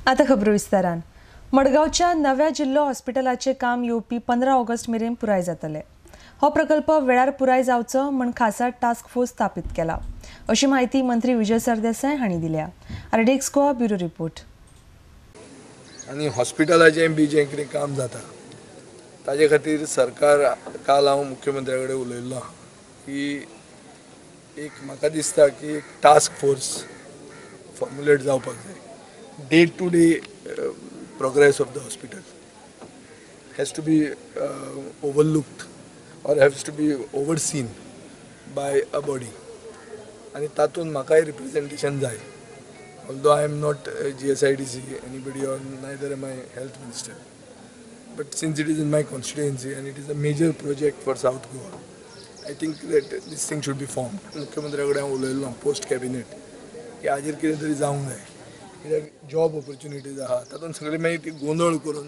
आतां खबरो विस्तारान. मडगांवच्या नव्या जिल्लो हॉस्पिटलाचें काम येवपी 15 ऑगस्ट मेरेन पुराय जातलें. हो प्रकल्प वेळार पुराय जावचो म्हूण खासा टास्क फोर्स स्थापीत केला, अशी म्हायती मंत्री विजय सरदेसाय हांणी दिल्या. RDX Goa bureau report. आनी हॉस्पिटलाचें बी जें कितें काम जाता ताजे खातीर सरकार, काल हांव मुख्यमंत्र्या कडेन उलयल्लो की एक म्हाका दिसता की एक टास्क फोर्स फॉर्मुलेट जावपाक जाय. Day to day progress of the hospital has to be overlooked or has to be overseen by a body. आनी तातूंत म्हाकाय रिप्रेजेंटेशन जाय. Although I am not GSIDC anybody or neither am I health minister, but since it is in my constituency and it is a major project for South Goa, I think that this thing should be formed. मुख्यमंत्र्या कडेन हांव उलयल्लो post cabinet की हाजेर कितें तरी जावंक जाय, कित्याक job opportunities आहा तातूंत सगळें मागीर ती गोंदळ करून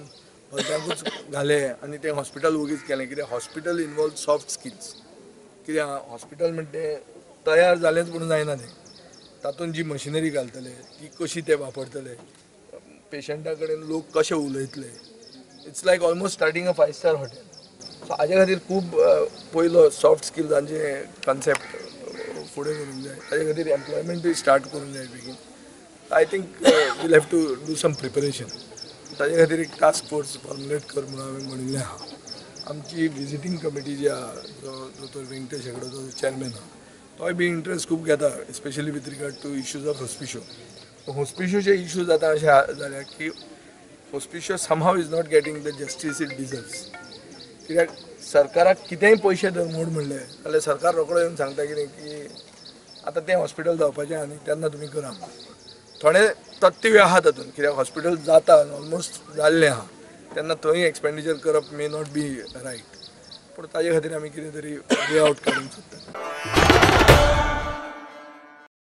भलत्यांकूच घाले आनी तें हॉस्पिटल वगीच केलें. कित्याक हॉस्पिटल इनवॉल्व सॉफ्ट स्किल्स. कित्याक हॉस्पिटल म्हणटा तें तयार जालेंच म्हणून जायना, तें तातूंत जी मशिनरी घालतले ती कशी ते वापरतले, पेशंटा कडेन लोक कशे उलयतले. It's like almost starting a 5-star hotel. So हाजे खातीर खूब पयलो सॉफ्ट स्किल्सांचे कन्सेप्ट फुडें करूंक जाय. ताजे खातीर एम्प्लॉयमेंटूय स्टार्ट करूंक जाय बेगीन. I think we'll have to do some preparation. ताजे खातीर एक टास्क फोर्स फॉर्मुलेट कर म्हणून हांवें म्हणिल्लें आहा. आमची विजिटींग कमिटी जी आहा, जो दोतोर वेंकटेश हेगडो जो चॅरमॅन आहा, तोय बी इंट्रस्ट खूब घेता, especially with regard to issues of Hospicio. हॉस्पिशोचे issues आतां अशें जाल्या की Hospicio somehow is not getting the justice it deserves. कित्याक सरकाराक कितेंय पयशे धर मोड म्हणले जाल्यार सरकार रोकडो येवन सांगता कितें की आतां तें हॉस्पिटल जावपाचें आनी तेन्ना तुमी करा. थोडे तथ्य आहा तातूंत, कित्याक हॉस्पिटल जाता ऑलमोस्ट जाल्लें आहा तेन्ना थंय एक्सपेंडिचर करप मे not be right, पूण ताजे खातीर आमी कितें तरी वे आवट काडूंक सोदतात.